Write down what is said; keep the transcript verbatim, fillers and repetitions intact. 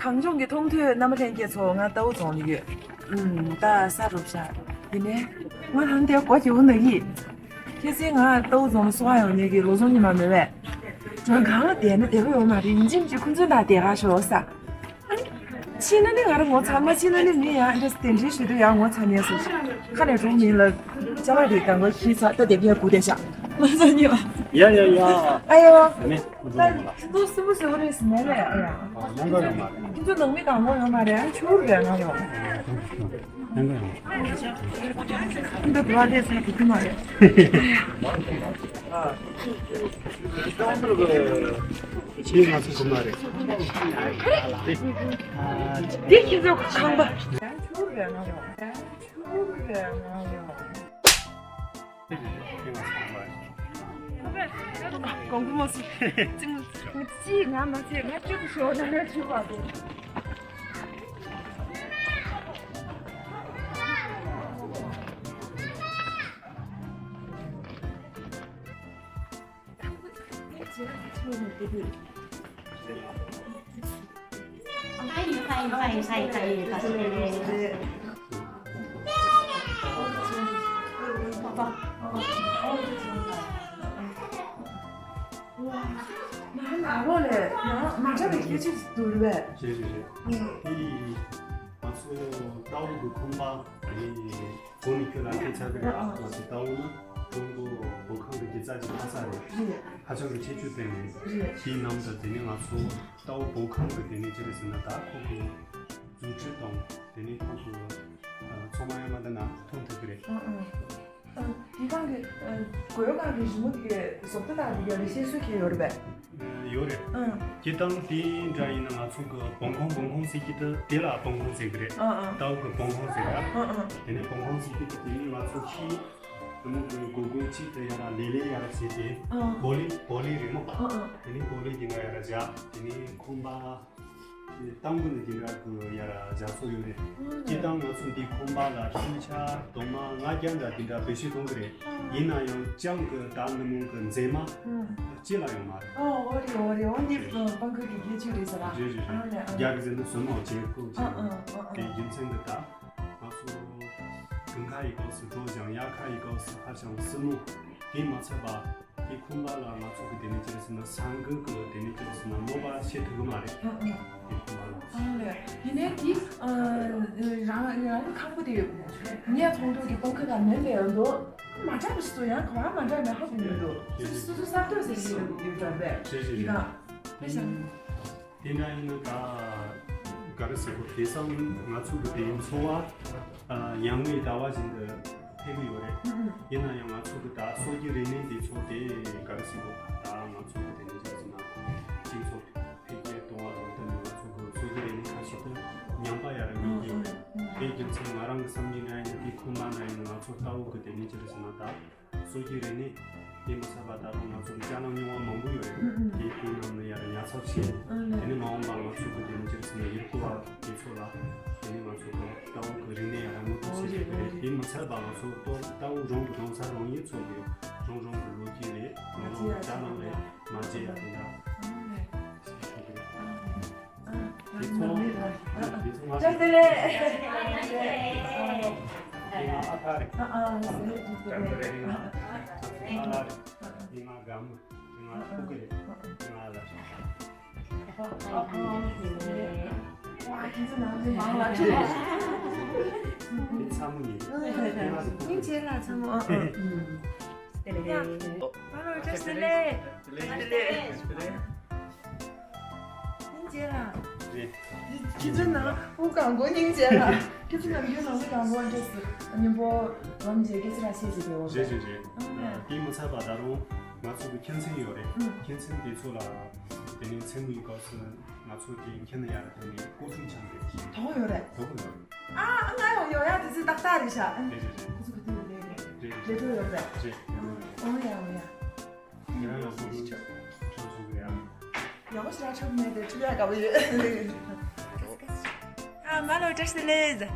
གངས་ལྗོངས་ཀྱི་མཐོང་ཐོས་རྣམ་པ་ལྷན་རྒྱས་ཚོ། ང་རྟའུ་རྫོང་ལ་ཡོད། ཨུམ། ད་ས་རུབ་ཤག་ཡིན་ནའི་ང་རང་དེ་སྒོ་རྒྱག་འོང་ན་གི། ཁྱེད་ཚོས་ང་རྟའུ་རྫོང་ལ་སོ་ཡོང་ནས་གི་ལོ་ཚོང་ཉི་མ་མེད་པས། ང་གང་ལ་བསྡད་ན་བསྡད་པ་ཡོད་མ་རེད། ཡིན་གཅིག་མིན་གཅིག་ཁོང་ཚོའི་ནང་བསྡད་ག་ཤོག་ས། ཕྱིན་ན་ནི་ང་རང་ངོ་ཚ་མ་ཕྱིན་ན་ནི་མི་ཡང་འདྲ་དེ་འདྲའི་ཞུ་དུས་ཡང་ངོ་ཚ་ཉེས་སོ། ཁ་ནས་གྲོངས་མིན་ལ་ཅ་ལག་རེ་གང་ག་ཁྱི་ཚ་ད་དེ་ཕྱིན་སྒུག་བསྡད་ཤག་ང་ཚ་ཉེས་པ། ཡ་ཡ་ཡ། ཨ་ཡོ། ད་ཁྱི་ཚོ་སྲིན་པོ་ཟེར་བ་རེད་ཟེར་ནས་ལས། ཨ་ཡ། ཡང་ག་ཡོང་མ་རེད། ཁྱི་ཚོ་ནང་མི་གང་ག་ཡོང་མ་རེད། ཨ་ཆུ་རུ་རེད་ང་ཡོང་། ཡང་ག་ཡོང་། འདི་འགྲོ་བ་ལས་ཟེར་གི་མ་རེད། ཆེས་ང་ཚོ་གོ་མ་རེད། འདི་ཁྱེད་ཚོ་ཁང་པ། གོང་བུ་མ་སུ། ཅི་ང་མ་ཚེ་ང་ཅི་ཤོར་ན་ང་ཅི་བ་དེ། ང་ཚོ་རྟའུ་གི་ཁང་པ་དེ་གོང་ནས་ཁྱོད་ལ་ཁྱེད་ཆ་གི་རེད། ཨ་ང་ཚོ་རྟའུ་ནི་ཀྲུང་གོ་བོད་ཁང་གི་དགེ་རྩ་གཅིག་ལྷ་ས་རེད། ཧ་ཅང་གི་ཁྱད་ཆོས་ལྡན་རེད། དེའི་ནང་དུ་དེ་ནས་ང་ཚོ་རྟའུ་བོད་ཁང་གི་དེ་ནས་ཅི་རེད་ཟེར་ན། ད་ཁོ་གི་རྫུ་འཕྲུལ་དང་དེ་ནས་ཁོ་གི་ཚང་མ་ཡང་མ་འདི་ན་མཐོང་ཐུབ་ཀྱི་རེད། ཨ་ཨ། ཨ། དེ་སྒང་གི་ཨ། གོས་སྒང་གི་རི་མོ་དེ་གའི་བཟོ་ལྟ་དང་དེ་གའི་རིགས་ཤེས་སུ་ཁྱེར་ཡོད་རེད་པས། ཨ། ཡོད་རེད། ཨ། སྤྱིར་བཏང་དེ་འདྲ་ཡིན་ན་ང་ཚོ་གི་བོང་ཁང་། བོང་ཁང་ཟེར་གྱི་འདུག་དེ་ལ་བོང་ཁང་ཟེར་གྱི་རེད། ཨ་ཨ། རྟའུ་གི་བོང་ཁང་ཟེར་ར། ཨ་ཨ། དེ་ནས་བོང་ཁང་ཟེར་གྱི་འདུག་དེ་ནས་ང་ཚོ་ཁྱི་དེ་མོ་གི་སྒོར་སྒོར་གཅིག་ཏུ་ཡར་ར་ལེ་ལེ་ཡར་ར་བྱས་ཏེ། ཨ། བོ་ལི། བོ་ལི་རི་མོ། ཨ་ཨ། དེ་ནས་བོ་ལི་དེ་འདྲ་ཡར་ར་བཞག་དེ་ནས་ཁང་པ། དེ་སྟེང་གི་ནི་དེ་འདྲ་གི་ཡར་ར་རྒྱ་མཚོ་ཡོད་རེད། ཨ་ལས། སྤྱིར་བཏང་ང་ཚོ་འདི་ཁང་པ་ལ་ཤིང་ཆ། གདུང་མ། ང་རྒྱ་འདྲ་དེ་འདྲ་བེད་སྤྱོད་གཏོང་གི་རེད། ཨ། ཡིན་ན་ཡང་ལྕང་གི་ད་ནི་མོ་གི་མཛེས་མ། ཨ། ཅི་ལ་ཡང་མ་རེད། ཨོ། འོ་རེད། འོ་རེད། འོ་འདི་རེད། སྤང་ཁུག་གི་ཁྱད་ཆོས་རེད་ཟེར་ར། རེད་རེད་རེད། ཨ་ལས། ཨ་ལས། རྒྱ་གི་ཟེར་ན་སོ་མ་བྱེད་ཁུག་ཨ་ཅེས། ཨ་ཨ་ཨ། དེ་རྒྱུ་མཚན་གི་ད་ང་ཚོ་དགུན་ཁ་ཡི་སྐབས་སུ་དྲོ་ཞིང་། དབྱར་ཁ་ཡི་སྐབས་སུ་ཧ་ཅང་བསིལ་མོ། དེ་མ་ཚད་པ། དེ་ཁང་པ་ལ་ང་ཚོ་གི་དེ་ནས་ཅི་རེད་ཟེར་ན་ས་འགུལ་གི་དེ་ནས་ཅི་རེད་ཟེར་ན་གནོད་པ་བྱེད་ཐུབ་ཀྱི་མ་རེད། ཨ་ཨ། དེ་ཁང་པ་ལ། ཨ་ལས། ཡིན་ནའི་དེ་ཨ་རང་རང་གི་ཁང་པ་དེ་ངས་མཐོང་ཐོས་ཀྱི་སྤང་ཁུག་དང་མིན་པའི་འོ་འདུག་མ་འདྲ་བ་ཞིག་འདུག་ཡང་ག་བ་མ་འདྲ་མེད་ཧ་གོ་མི་འདུག་སོ་སོ་གསར་གཏོད་ཟེར་ཞིག་ཡོད་རེད་པས། རེད་རེད་རེད། དེ་ག་དེ་བྱ། དེ་འདྲ་ཡིན་ན་ད་ག་རེ་ཟེར་དགོས། དེང་སང་ང་ཚོ་གི་དེ་འཚོ་བ་ཨ་ཡར་ངོའི་ཟླ་བ་བཞིན་དུ་འཕེལ་གི་ཡོད་རེད། ཨུ་ཨུ། ཡིན་ན་ཡང་ང་ཚོ་གི་ད་སྲོལ་རྒྱུན་རིག་གནས་འདི་ཚོ་དེ་ག་རེ་ཟེར་དགོས། ད་ང་ཚོ་གི་དེ་འདྲ་ཟེར་ན་སྤྱི་ཚོགས་འཕེལ་རྒྱས་གཏོང་བ་དང་། དེ་ནས་ང་ཚོ་གི་སྲོལ་རྒྱུན་རིག་གནས་ཁ་ཤས་དེ་ཉམས་པ་ཡར་ར་ཡོང་གི་ཡོད་རེད། ཨུ་ཨུ། དེའི་རྒྱུ་མཚན་ང་རང་གི་བསམ་གྱི་འདྲ་ཡིན་ན། དེ་ཁོ་མ་ན་ཡིན་ན་ང་ཚོ་རྟའུ་གི་དེ་ནས་ཅི་རེད་ཟེར་ན་ད། སྲོལ་རྒྱུན་རིག་གནས་དེ་མ་ཚད་པ་ད་རུང་ང་ཚོ་གི་ཅ་ལག་རྙིང་བ་མང་པོ་ཡོད་རེད། ཨུ་ཨུ། དེ་དེའི་ནང་ནས་ཡར་ཉར་ཚགས་བྱས། ཨ་ལས། དེ་ནས་མ་འོངས་པ་ང་ཚོ་གི་དེ་ནས་ཅི་རེད་ཟེར་ན་ཡུལ་སྐོར་བ་དེ་ཚོ་ལ་དེ་ནས་ང་ཚོ་གི་རྟའུ་གི་རིག་གནས་ཡར་ར་མུ་མཐུད་བྱེད་ཀྱི་རེད། དེ་མ་ཚད་པ་ང་ཚོ་ཏོ་རྟའུ་རང་གི་རང་ས་རང་ཡུལ་ཚོ་གི་རང་རང་གི་ལོ་རྒྱུས་རེད། རང་རང་གི་ཅ་ལག་རེད། མ་བརྗེད་ཡ་དེ་འདྲ། ཨ་ལས། ཨ་ལས། ཨ་ཨ། བཀྲ་ཤིས་བདེ་ལེགས། ཨ་ཨ། བཀྲ་ཤིས་བདེ་ལེགས། ཨ་ཨ། སྙིང་རྗེ་ལ་ཚ་མོ། ཨ་ཨ། བཀྲ་ཤིས་བདེ་ལེགས། བཀྲ་ཤིས་བདེ་ལེགས། སྙིང་རྗེ་ལ། རེད། ཁྱེད་ཚོའི་ནང་དབུགས་གང་གོ། སྙིང་རྗེ་ལ། ཁྱེད་ཚོའི་ནང་ཡུལ་ནང་དབུགས་གང་གོ་འདྲ་སི། མཉམ་པོ་ལོ་མཇལ་སྐད་ཆ་ར་བཤད་བྱེད་དེ་འོ། རེད་རེད་རེད། ཨ་ལས། དེ་མ་ཚད་པ་ད་རུང་ང་ཚོ་གི་ཁྱིམ་མཚེས་ཡོད་རེད། ཨུ། ཁྱིམ་མཚེས་དེ་ཚོ་ལ་དེ་ནས་མཚན་མོའི་སྐབས་སུ་ང་ཚོ་དེ་ཁྱིམ་ནས་ཡར་དེ་ནས་སྐུ་ཕྲེང་འཆམ་རེད། དོགས་ཡོད་རེད། དོགས་ཡོད་རེད། ཨ་ང་ཡོང་ཡོང་ཡ། དེ་ཚོའི་ཏག་ཏག་རེད་ཤག་རེད་རེད་རེད། ཁོ་ཚོ་ག་དུས་ཡོང་རེད། རེད་རེད། ལས་འཕྲོ་ཡོད་རེད། རེད། ཨོ་ཡ་ཨོ་ཡ། ཁྱེད་རང་ཡང་ཁོ་ཚོ་ཆོག་ཆོག་གི་རེད་ཨ། ཡག་པོ་ཞེ་དྲག་ཆོག་མེད་དེ་ཁྲིད་ཡག་དགའ་པོ་ཡོད། ཨ་མ་ལོ་བཀྲ་ཤིས་བདེ་ལེགས།